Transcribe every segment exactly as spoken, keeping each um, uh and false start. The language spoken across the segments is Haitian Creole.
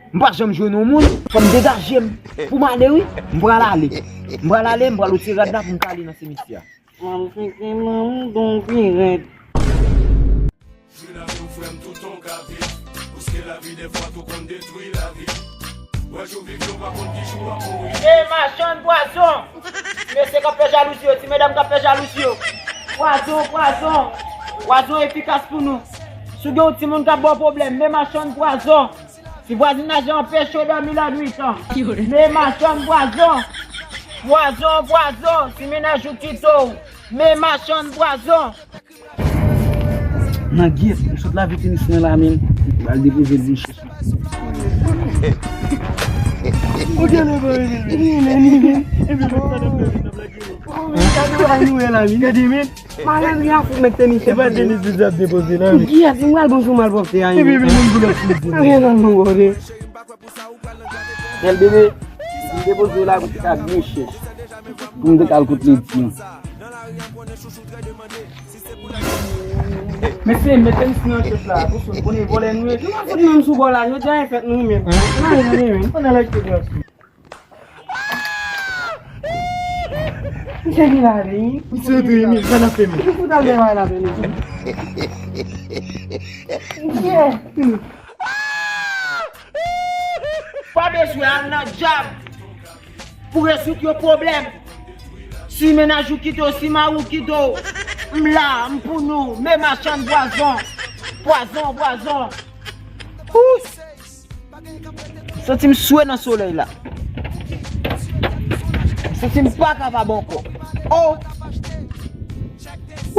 M pa janm jwenn yon moun, fò m degaje m. Pou m ale, wi. M pral ale. M pral ale, m pral retire rad la pou m ka ale nan simityè a. M ap fete manman don pirèt. Jwi lavi w frè m, tout tan w ka viv. Paske lavi dèfwa tou konn detwi lavi. Wè jou viv yo pa konn ki jou w ap mouri. E machann pwazon! Mesye k ap fè jalouzi yo, ti medam k ap fè jalouzi yo. Pwazon, pwazon! Pwazon efikas pou nou. Si w gen yon timoun k ap ba w pwoblèm, men machann pwazon! Si vwazinaj la anpeche w dòmi lannwit an, men machann pwazon! Pwazon, pwazon! Si mennaj ou kite w, men machann pwazon! Nan gyèt, m sot lave tenis mwen la, men. M al depoze l vin chèche. Ou gade, bò, men, men, men, men. Epi, men, sa n ap fè, men, n ap lage, men. Gade, bò, nou wè la, men. Gade, men. Malandren an fout met tenis. Se pa tenis li ap depoze la, men. Yes, m pral bon sou malpwòpte a, men. Epi, men, men, boulòk, men. Anyen nan non, bò, men. Bèl bebe, m depoze w la pou te ka byen chèch. Pou m te ka al kot Ledi an. Mesye, mete m si nan chèch la. Pou sou konnen vòlè nou ye. Nou pa fout menm sou bò la. Jodi a e fèt nou menm. Nan, nan, nan, nan. Ann al achte bò. Misye vin la, wi. Misye tou, Emil, sa n ap fè, men. Misye fout al devan la, men. Misye. Pa bezwen al nan djab pou rezoud yon pwoblèm. Si mennaj ou kite w, si mari w kite w, m la, m pou nou, men machann pwazon. Pwazon, pwazon. Ou! M santi m swe nan solèy la. M santi m pa kapab ankò. Oh!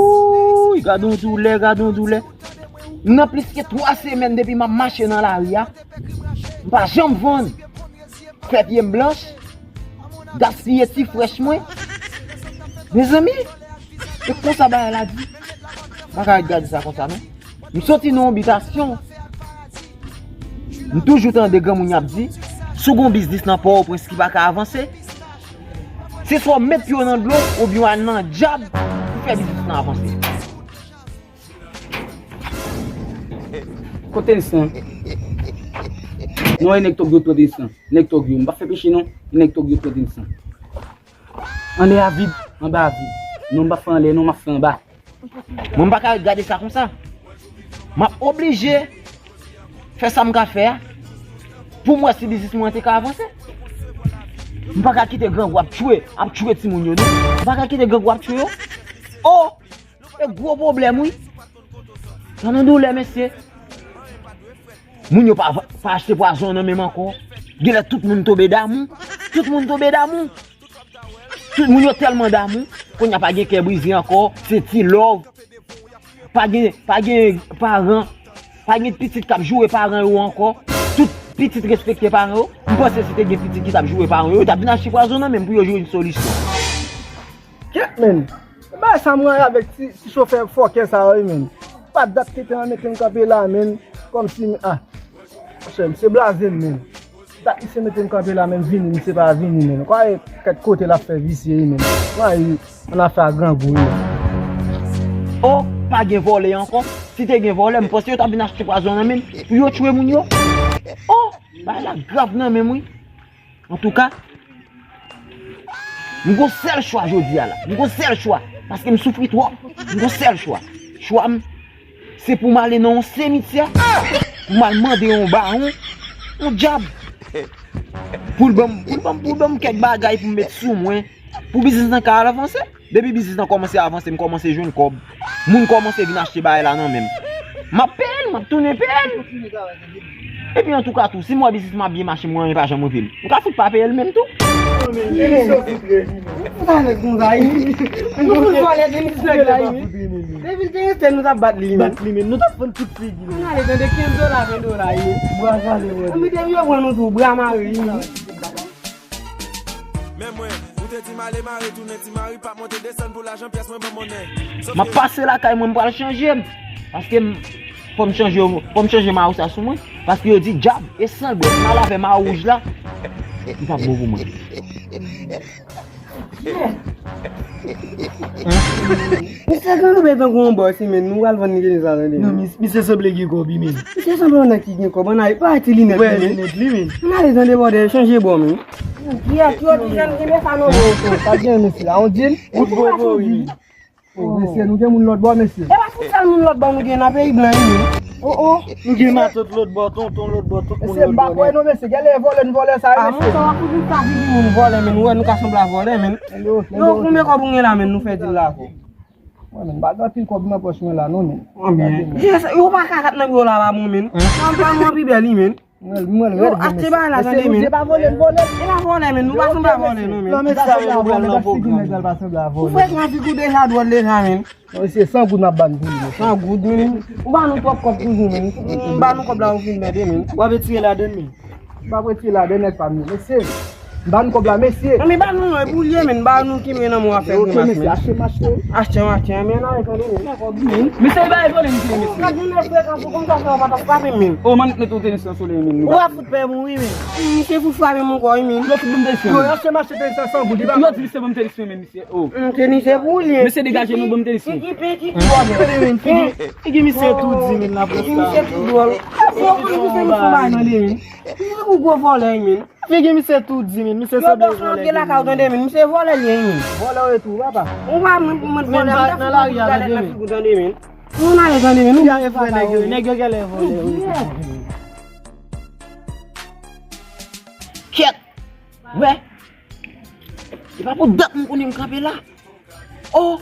Ouy, gad on doulè, gad on doulè. M nan plis ke twa semèn depi m ap mache nan lari a. M pa janm vann. Fè pye m blanch. Gaspiye ti frèch mwen. Mezanmi, e konsa bagay la di. M pa ka ret gade sa konsa, non. M soti nan yon bitasyon. M toujou tande granmoun y ap di, si w gon biznis nan Pòtoprens ki pa ka avanse, se swa w met pye w nan dlo oubyen w al nan djab pou fè biznis lan avanse. Kot tenis lan? Non, e nèg tòg yo t pran tenis lan. Nèg tòg yo, m pa fè peche non. E nèg tòg yo t pran tenis lan. Anlè a vid, anba a vid. Non, m pa fè anlè, non, m ap fè anba. Mwen, m pa ka ret gade sa konsa. M ap oblije fè sa m ka fè a pou m wè si biznis mwen te ka avanse. M pa ka kite grangou ap tchwe, ap tchwe timoun yo, non. M pa ka kite grangou ap tchwe yo. Oh! E gwo pwoblèm, wi. Sa nan doulè, mesye. Moun yo pa, pa achte pwazon nan menm ankò. Genlè tout moun tonbe damou. Tout moun tonbe damou. Tout moun yo tèlman damou. Kounye a pa gen kè brize ankò. Se ti love. Pa gen, pa gen paran. Pa gen pitit k ap joure paran yo ankò. Tout pitit respekte paran yo. M panse si te gen pitit ki t ap joure paran yo, yo t ap vin achte pwazon nan menm pou yo jwenn solisyon. Kèt, men. Bagay sa m rayi avèk ti, ti chofè fòkè sa yo, wi, men. Pa dat ki te mete m kanpe la, men. Kòmsi, ah. Monchè, misye blaze m, men. Dat misye mete m kanpe la, men, vini, misye pa vini, men. Kwa e kèt kote l ap fè visye, wi, men. Kwa e, annafè a grangou, wi, men. Oh, pa gen vòlè ankò. Si te gen vòlè, m panse yo t ap vin achte pwazon nan menm pou yo tchwe moun yo. Oh, bagay la grav nan menm, wi. Antouka, m gon sèl chwa jodi a la. M gon sèl chwa. Paske m soufri twòp. M gon sèl chwa. Chwa m, se pou m ale nan yon simityè. Pou m al mande yon bawon, yon djab. Pou l ban m, pou l ban m, pou l ban m kèk bagay pou m met sou mwen. Pou biznis lan ka al avanse. Depi biznis lan kòmanse avanse, m kòmanse jwenn kòb. Moun kòmanse vin achte bagay la nan men m. M ap peye l, m ap tounen peye l. Epi antouka tou, si m wè biznis m ap byen mache, m wè pa janm revele. M ka fout pa peye l menm tou. Depi l te rete, nou t ap bat li menm. Bat li menm, nou t ap fann tout figi l. Ann ale tande kenz dola, ven dola ye. Bwa kale, bwa. Ann mete m yo pran nou tou, bra mare. Men mwen, ou te di m ale mare tounen ti mari, p ap monte desann pou lajan pyès mwen ban monnen. M ap pase lakay mwen, m pral chanje m. Paske m, fò m chanje, fò m chanje mayo sa sou mwen. Paske yo di djab e san l bwè. M al avè mayo wouj la. Li p ap bon pou mwen. Misye kanpe tankou yon bòs, men nou pral vann li gen sa tande. Non, mis- misye sanble gen kòb, wi, men. Misye sanble yon nèg ki gen kòb, ann al pa ti linèt li, men. Linèt li, men. Ann ale tande bòdè, chanje bò, men. Kiyès yo di jèn kenbe sa nan men w tou. Sa gen, mesye, a on dil? Ou dwe bo, wi. Oh, mesye, nou gen moun lòt bò, mesye. E pa tout sèl moun lòt bò nou gen nan peyi blan, wi, men. Oh, oh. Nou gen matant lòt bò, tonton lòt bò, tout moun lòt bò. Mesye, m pa kwè non, mesye. Gade vòlè n vòlè sa yo, mesye. Ah, monchè, w ap fout sa figi moun vòlè, men. Ou wè nou ka sanble a vòlè, men. Yo, yo, konbyen kòb ou gen la, men, nou fè dil la pou? Mwen, men, m pa gen anpil kòb nan pòch mwen la, non, men. Konbyen? Yo pa ka kat nan biro la pa bon, men. Fanm pa mwen pi bèl, wi, men. Mwen, mwen, yo, rèd vre, achte mesye. Bagay la, mesye, tande, nou men. Se pa vòlè, n vòlè. E pa vòlè, men. Nou pa sanble a vòlè, non, men. Non, men sa yo pral nan pwogram. Ou frekan figi w deja dwòl deja, men. Non, mesye, san goud m ap ba n pou li, mesye. San goud, men. Ou ba nou twòp kòb toujou, men. Ou ba nou kòb la, ou fin mède, men. W ap retire ladann, men. M p ap retire ladann, nèg pa m yo, mesye. M ba nou kòb la, mesye. Non, men ba nou non, e pou l ye, men. Ba nou ki men nan men w ap fè grimas, men. Achte m, achte. Achte m, achte m, men nan, e tande, men. Nan kòb, men. Mesye, ba e vòlè, mesye, mesye. Gad moun nan frekan, sou konn sa fè w pa t ap frape m, men. O, man, met yon tenis nan solèy, men. Ou ap fout pè mouri, men. Misye fout frape m ankò, wi, men. Yo fout ban m tenis, men. Yo, yo se mache tenis san goud, li pa. Yo di misye ban m tenis, men, misye. Oh. Tenis se pou li. Mesye, degaje nou, ban m tenis, men. Figi, figi, figi, figi misye tou di, men, la. Figi misye tou dwòl. Yo konn misye nou fè bagay nan li, men. Misye kou gwo vòlè, men. Figi misye tou di, men. Misye sanble vòlè. Yo dòk antre lakay ou tande, men. Misye vòlè li ye, men. Vòlè ou ye tou, papa. Ou pa mwen, mwen vòlè, mwen ta fout nan lari a, tande, men. Ou nan ye tande, men. Ou pa vre, nèg yo, nèg yo genlè vòlè, wi. Kèt! Wè! Se pa pou dat mwen konnen m kanpe la. Oh!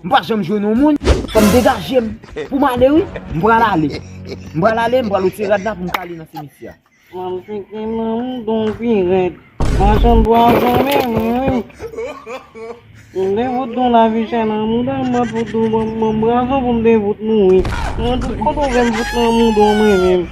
M pa janm jwenn yon moun. Fò m degaje m. Pou m ale, wi. M pral ale. M pral ale, m pral retire rad la pou m ka ale nan simityè a. M ap seke nan moudon pi rèd. Machann pwason, men, men, men. M te fout yon lavi chè nan mouda, m pa t fout yon bon, bon pwason pou m te fout mouri. Mwen tout kote w wè m fout nan moudon, mwen menm.